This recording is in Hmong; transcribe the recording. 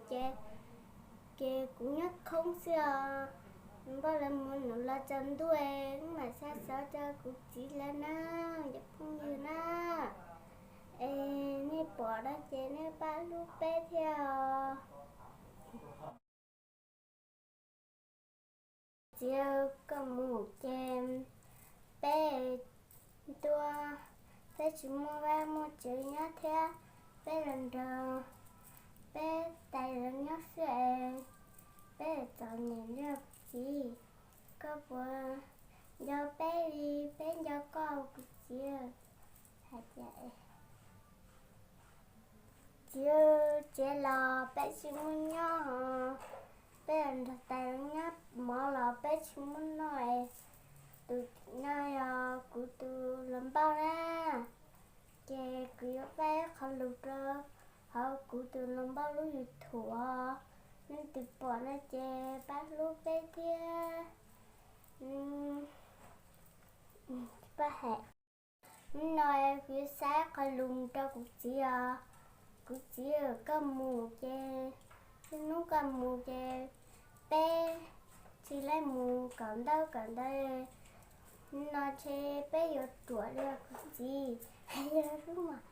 Ces, ces kuv nyob khoob xwb os. Npauj lawv mus num los tsaus ntuj, wb mam xa xov rau kuv txiv lawv na, cov phooj ywg na. Es nej pom no ces nej pab hlub peb thiab os. Txiv, koj mus ces peb tuaj, peb tsis muaj vaj muaj tsev nyob thiab, peb los nrog peb tais los nyob xwb es peb txom nyem li kuv txiv. Koj puas nco peb li peb nco koj kuv txiv? Hais tias, txiv, tsev los peb tsis muaj nyob, peb los nrog tais los nyob, mov los peb tsis muaj noj es tus no yog kuv tus hluas npauj na. Ces kuv yuav faib qhov lus rau hauv kuv tus hluas npauj lub YouTube os. Nej twg pom no ces pab hlub peb thiab. Pab hais, hnub no kuv yuav xa qhov lus mus rau kuv txiv os. Kuv txiv, koj mus ces, hnub koj mus ces peb tsis laib mus kawm ntaub kawm ntawv, hnub no ces peb yuav ruam li kuv txiv. Hais li lub mas,